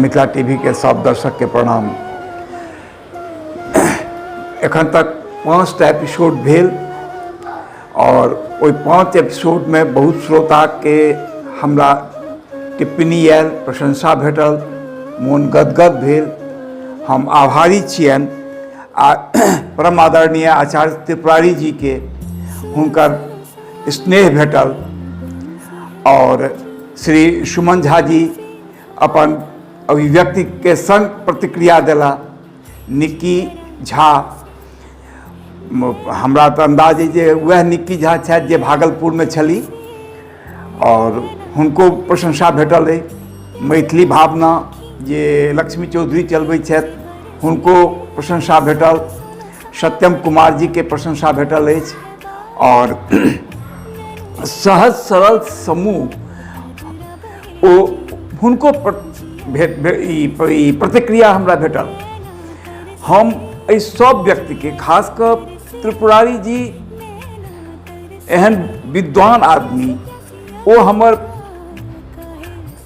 मिथिला टीवीके सब दर्शकके प्रणाम। एखन तक 5टा एपिसोड भेल और ओहि 5 एपिसोडमे बहुत श्रोताके हमरा टिप्पणी आयल, प्रशंसा भेटल, मोन गदगद भेल। हम आभारी छियनि आ परम आदरणीय आचार्य त्रिपुरारी जीके हुनकर स्नेह भेटल और श्री सुमन झा जी अपन अभिव्यक्तिके संग प्रतिक्रिया देला। निक्की झा, हमरा तऽ अन्दाज अइ जे वएह निक्की झा छथि जे भागलपुरमे छली और हुनको प्रशंसा भेटल अइ। मैथिली भावना जे लक्ष्मी चौधरी चलबै छथि हुनको प्रशंसा भेटल, सत्यम कुमार जीके प्रशंसा भेटल अछि और सहज सरल समूह ओ हुनको ई प्रतिक्रिया हमरा भेटल। हम एहि सब व्यक्तिके, खास कऽ त्रिपुरारी जी एहन विद्वान आदमी, ओ हमर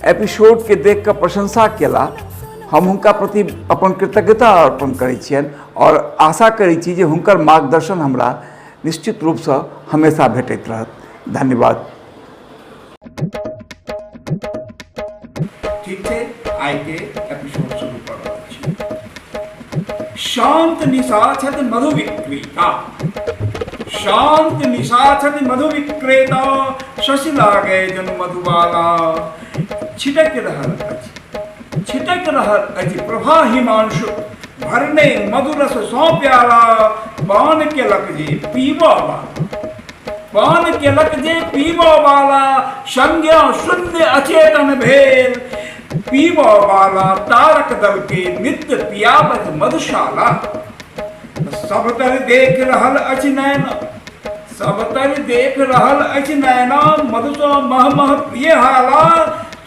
एपिसोडके देख कऽ प्रशंसा केला। हम हुनका प्रति अपन कृतज्ञता अर्पण करै छियनि और आशा करै छी जे हुनकर मार्गदर्शन हमरा निश्चित रूपसँ हमेशा भेटैत रहत। धन्यवाद। ठीक छै, आइके एपिसोड शुरू कर रहल छी। शांत निशा छथि मधु विक्रेता, शांत निशा छथि मधु विक्रेता, शशि लागे जन मधुबाला। छिटक रहल अछि, छिटक रहल अछि प्रभा हिमांशु, भरने मधुरस सौ प्याला। पान केलक जे पीबऽ वाला, पान केलक जे पीबऽ वाला, संज्ञा शून्य अचेतन भेल। पीबऽ वाला तारक दल के नित्य पियाबत मधुशाला। सब तर देख रहल अछि नैना, सब तर देख रहल अछि नैना, मधुसँ मह मह प्रिय हाला।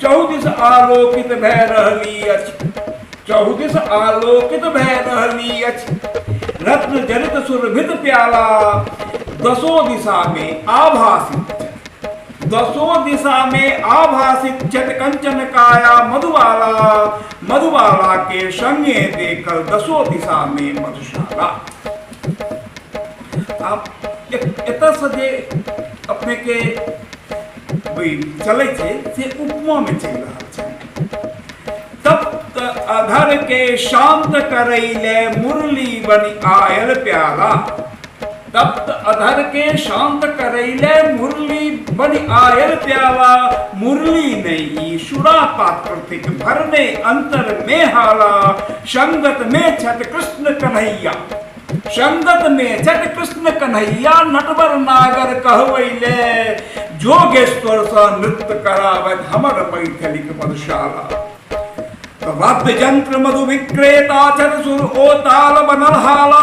चौदिस आलोकित भए रहली अछि, चौदिस आलोकित भए रहली अछि रत्न जड़ित सुरभित प्याला। दसो दिशा में आभासित, दसो दिशा में आभासित छथि कंचन काया मधुबाला। मधुबाला के संगे देखल दसो दिशा में मधुशाला। आब एतऽसँ जे अपनेके चलै छै से उपमामे चलि रहल छै। तप्त अधर के शांत करैले मुरली बनि आयल प्याला। तप्त अधर के शांत करैले मुरली बनि आयल प्याला। मुरली नहीं सुरा पात्र थिक भरने अंतर में हाला। संगत में छठ कृष्ण कन्हैया, संगत में छठ कृष्ण कन्हैया, नटवर नागर कहवैले। जोगेश्वर सँ नृत्य करावत हमर मैथिलीक मधुशाला। वाद्य यंत्र मधु विक्रेता छठ सुर ओ ताल बनल हाला।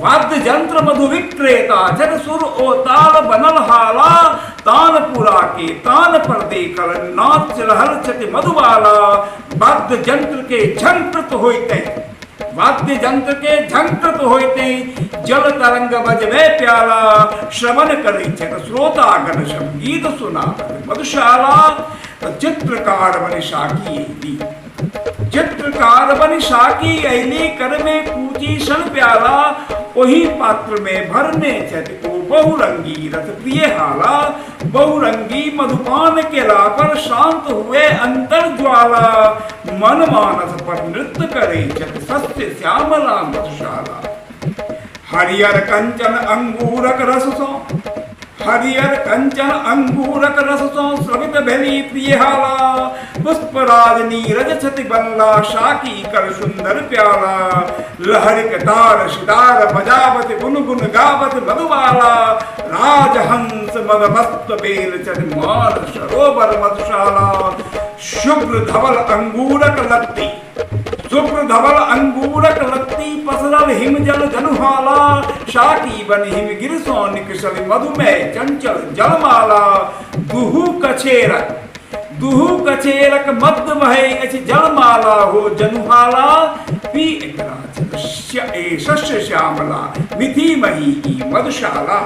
वाद्य यंत्र मधु विक्रेता छठ सुर ओ ताल बनल हाला। तानपुरा के तान पर देखल नाच रहल छथि मधुबाला। वाद्य यंत्र के झंकृत होइते, वाद्य यंत्र के झंकृत होइते जल तरंग बजबे प्याला। श्रवण करै छथि श्रोतागण संगीत सुनाबत मधुशाला। चित्रकार बनि साकी अयली, चित्रकार बनि साकी अयली, कर में कूची सन प्याला। ओही पात्र में भरने छथि ओ बहुरंगी रस प्रिय हाला। बहुरंगी मधुपान केला पर शांत हुए अंतर ज्वाला। मन मानस पर नृत्य करे छथि सत्य श्यामला मधुशाला। हरियर कंचन अंगूरक रस सो, हरियर कंचन अंगूरक रस सो स्रवित भेली प्रियहाला। पुष्पराज नीरज छति बनला शाकी कर सुंदर प्याला। लहरिक तार सितार बजावत गुन गुन गावत मधुबाला। राजहंस मदमस्त बेल छति मान सरोवर मधुशाला। शुभ्र धवल अंगूरक लत्ती, शुभ्र धवल अंगूरक लत्ती, पसरल हिमजल जनुहाला। शाकी बन हिमगिर सो निकसल मधुमय चंचल जलमाला। दुहू कछेरक, दुहू कछेरक मध्य बहै अछि जलमाला हो जनुहाला। पी एकरा शस्य श्यामला मिथि मही ई मधुशाला।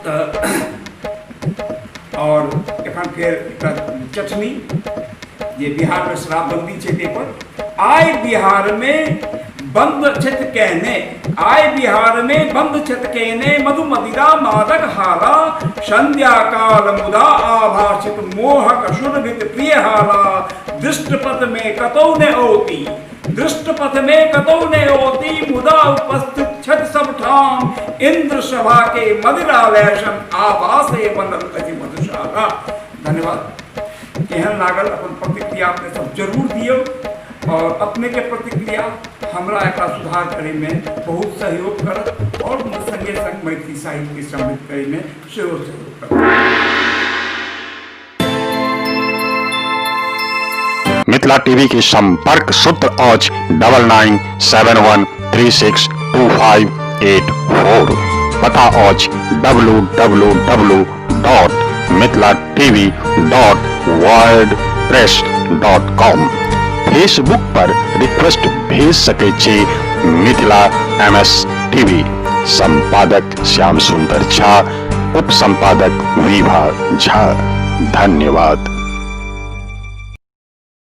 तऽ और एखन फेर एकटा चटनी। जे बिहारमे शराबबंदी छै ताहिपर। आइ बिहारमे बंद छथि केने, आइ बिहारमे बंद छथि केने मधुमदिरा मादक हाला, संध्या काल मुदा आभासित मोहक सुरभित प्रिय हाला, दृष्टपथ मे कतौ ने औती, दृष्टपथ मे कतौ ने औती, मुदा उपस्थित छथि सबठाम, इंद्र सभा के मदिरालय सन आवासे बनल अछि मधुशाला। धन्यवाद। केहन लागल अपन प्रतिक्रिया अपने सब जरूर दियौ और अपने के प्रतिक्रिया हमरा एकरा सुधार करे में बहुत सहयोग करत और संगे संग मैथिली साहित्य के समृद्ध करे में सेहो सहयोग करत। मिथिला टीवी के संपर्क सूत्र अछि 9971362584। पता अछि W W W dot Mithila TV dot wordpress dot com. Facebook पर रिक्वेस्ट भेज सकै छी मिथिला एम एस टीवी। संपादक श्याम सुंदर झा, उप संपादक विभा झा। धन्यवाद।